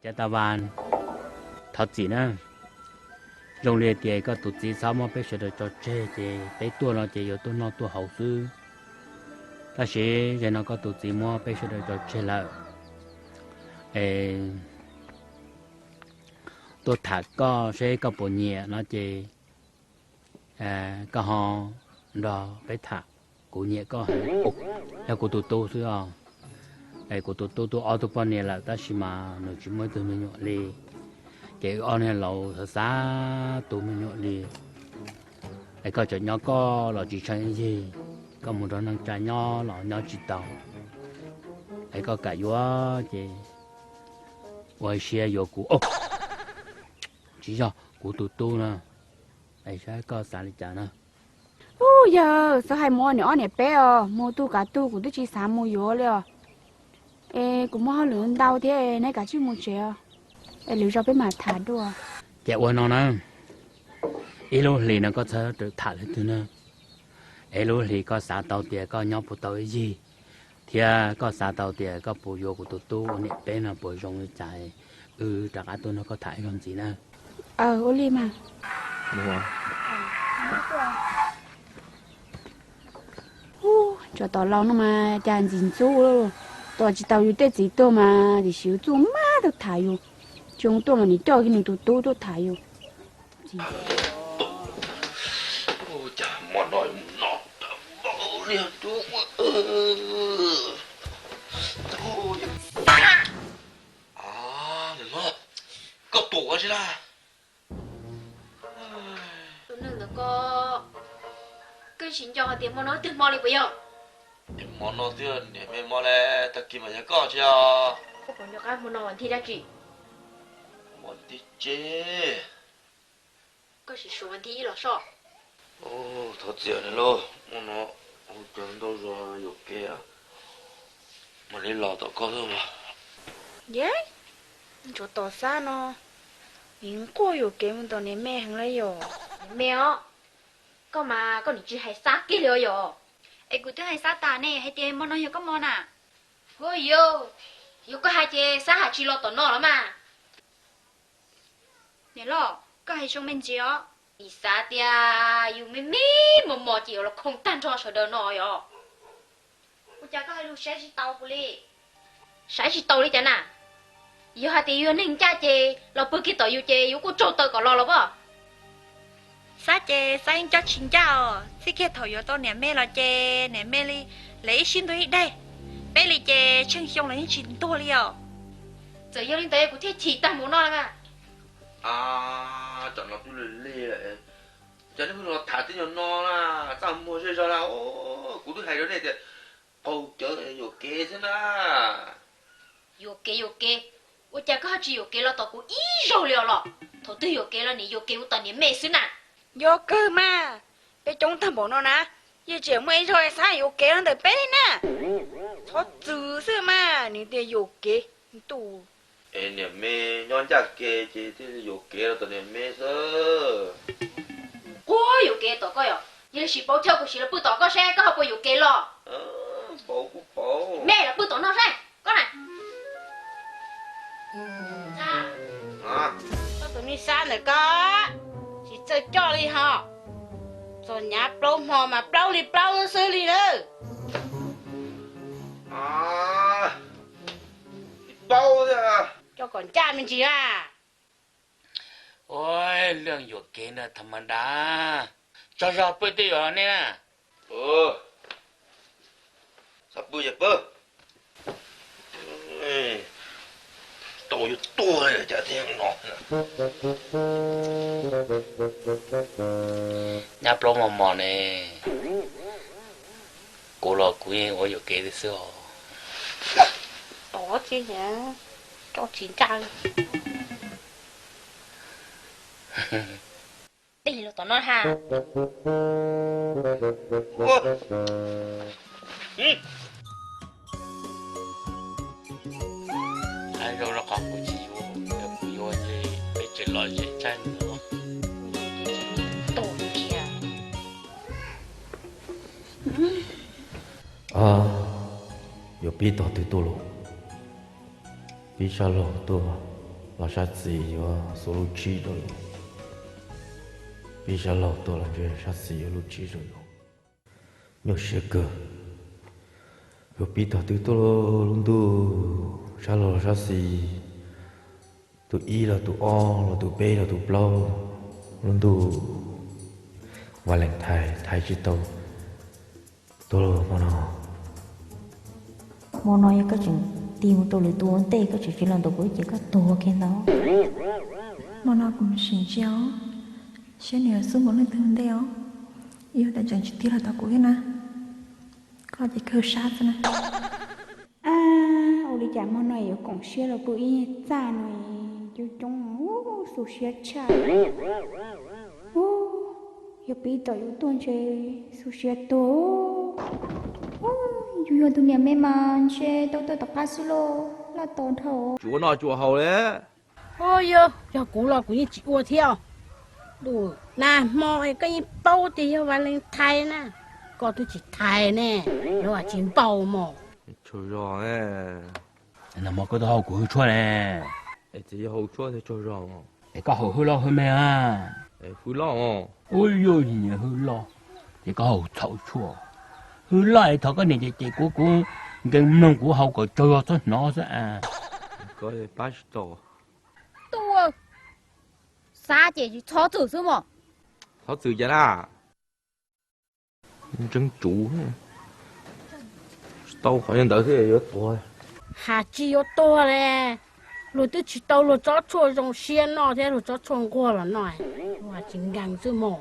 Cas tas vas, thov txim na. Zoo li tias koj tus txiv txhob muab peb sawv daws tso tseg ces peb tuaj no ces yuav tuaj noj tuaj haus xwb. Tab sis zaum no koj tus txiv muab peb sawv daws tso tseg lawm, es tuaj tham koj seb koj puas nyiam no ces koj ho nrog peb tham. Kuv nyiam koj heev, yog kuv tus tub xwb os. Es kuv tus tub tuaj ob tug poj niam lawm tab sis mas nws tsis muaj ib tug me nyuam li. Ces wb ob niag laus xav xav tu me nyuam li. Es koj tseem nyob koj los tsis tsheej ib yig, koj mus nrog neej tsa nyob los nyob tsis tau. Es koj kam yuav ces ua siab yuav kuv, tsis yog kuv tus tub na. Es saib koj xav li cas na. Ub, yawg, txhob hais mus ua niam ob niam peb os, mus tug kav tug, kuv twb tsis xav mus yuav li os. Es kuv muaj hauj lwm ntau thiab, neb kav tsij mus tsev os. Es lwm zaus peb mam tham dua. Ces ua no na, ib lub hlis no koj txhob tham leej twg na. Es ib lub hlis koj xav tau tias koj nyob puas tau ib yig, thiab koj xav tau tias koj puas yuav kuv tus tub ua niam peb no puas zoo li cas, wb rov qab tuaj nrog koj tham ib zaug ntxiv na. Ua li mas. Ub, tsov tom laus no mas cas ntxim ntxub, tom tsis tau yus tej txiv tuag mas tiam sis yus txuj mab tuaj tham yus, tsis zoo tuaj mas nim coj kiag nws tus tub tuaj tham yus. Koj tuam ua si na. Tus neeg ntawd ko, koj tsis nco hais tias hmo no twg hmo li puas yog? Hmo no twb niam me hmo li, tag kis mas yog koj tsis yog? Koj puas nco qab hmo no vas thib dab tsi? Vas thib tsib. Koj sim suav vas thib ib los soj. Thov txim nawb lauj, hmo no ua cov ntau zog yuam kev, mam li los tom koj xwb mas. Yej, tsov tom xab no, nws quaj yuam kev mus tom niam me heev li yom. Niam me os, koj mas koj nim tsis hais xab kiag li os yom. Es kuv twb hais xab tas ne, hais tias hmo no yog koj hmo na. Hu yus, yog koj hais ces xab hais tsis los tom no los mas. Niam loj, koj hais zoo me ntsis os. Nim xav tias yus me me mos mos ces yuav los khoo tag nrho sawv daws no yom. Ua cas koj hais lus saib tsis tau kuv li? Saib tsis tau li cas na? Yog hais tias yus yog neeg ncaj ces los pw kiag tom yus ces yus kuj tsaug taw kom los los as. Xab ces xab yeej coj tsis ncaj os, txij kiag thaum yuav tau niam me los ces niam me li lawv ib sib ntuag ib daig, peb li ces tsheej xyoo los yeej tsis ntuag li os. Txawm yog li ntawd kuv thiaj chim tag mus no na. Tam no twb lig lig lawm, cas nej pheej los tham tej nyuag no na, txaj muag zej zog na. Kuv twb hais rau nej tias qaug cawv yuam kev xwb na. Yuam kev yuam kev, ua cas koj ho tsis yuam kev los tom kuv ib zaug li os los? Thaum twg yuam kev los nim yuam kev mus tom niam me xwb na. Yog kawg mas, peb coob tag npaum no na, yeej tseem muaj ib zaug xab yuam kev los ntawm peb li na. Txhob txwm xwb mas nws tias yuam kev ntuj. Es niam me nyob ncaj kev ces thiaj li yuam kev los tom niam me xwb. Quaj yuam kev tom koj yom, yog li sim pauv chaw kuv sim los pw tom koj seb koj ho puas yuam kev los. Pauv kuj pauv. Me los pw tom no seb koj na. Koj tus me xab ntawm koj, tsis txawj coj li ho. Txog nyav plaub hmo mas plaub li plaub xwb li na. Paub thiab. Coj kom ncaj me ntsis na. Ua, leej yuam kev ntawd tham ma da, tsaug zog pw twj ywm nej na. Xav pw ces pw. Tau yuav tuag cas thiaj no. Nyab plaub mos mos ne, kuv los kuv yeej ua yuam kev xwb os. Tod thiab, coj tsis ncaj. Tej los tom no ha. Hais zoo rau qhov kuv tsis yuav, yog kuv yuav ces peb tseem lom zem tshaj no. Yog pib tog twg tuaj los? Pib sab laug tuaj. Los sab xis yuav xuas lub tshib rau yus. Pib sab laug tuaj los ntshe sab xis yuav lub tshib rau yus. Nyuaj siab kawg. Yuav pib tog twg tuaj lub ntuj, sab laug los sab xis, tus ib los tus ob los tus peb los tus plaub, lub ntuj Valentine thaiv tsis tau. Tuag lawm hmo no. Hmo no yog koj tseem tig mus rau lwm tus ua ntej, koj tseem tsis los ntaus kuv ces koj tuag kiag ntag. Hmo no kuv mus sim ntsia os, saib nws yuav xub npaum leej twg ua ntej os. Yog tias tseem tsis tig los tom kuv thiab na, koj ces kawg sab xwb na. Ab, ua li cas hmo no yuav koom siab los pw ib txaj no coob coob, xu siab tshaj. Yog pib tom yus tuaj ntshe xu siab tuag. Yus yog tus niam me mas ntshe tau tuaj tom qab xwb lauj, laj tos dhau. Tsis ua noj tsis ua haus li. Yog, yog kuv los kuv yeej tsis ua thiab. Nag hmo koj yeej paub tias yog Valentine na, koj twb tsis thaiv ne, yog tsis npau mog. Tsaug zog. Nag hmo koj twb haus kuv hwj tshuaj ne. Es txiv yog haus tshuaj thiab tsaug zog. Es koj haus hwj loj hwj me a? Hwj loj. Ua yog nyiam hwj loj, ces koj haus txhaum tshuaj. Hwj loj es thov koj niam ces ces kuv kuv nkees mloog kuv haus kom tsaug zog txhob hnov xwb a. Koj pab tsis tau. Tuaj, xav ces txhob txwm xwb mog. Txhob txwm cas na. Ntseeb tsuv, tsis tau qhov ntawd xwb yuav tuag. Has tsis yuav tuag li, luag twb tsis tau luag tsob tshuaj zoo siab noj thiab luag tsob tshuaj nquag los noj, tsis nkees xwb mog.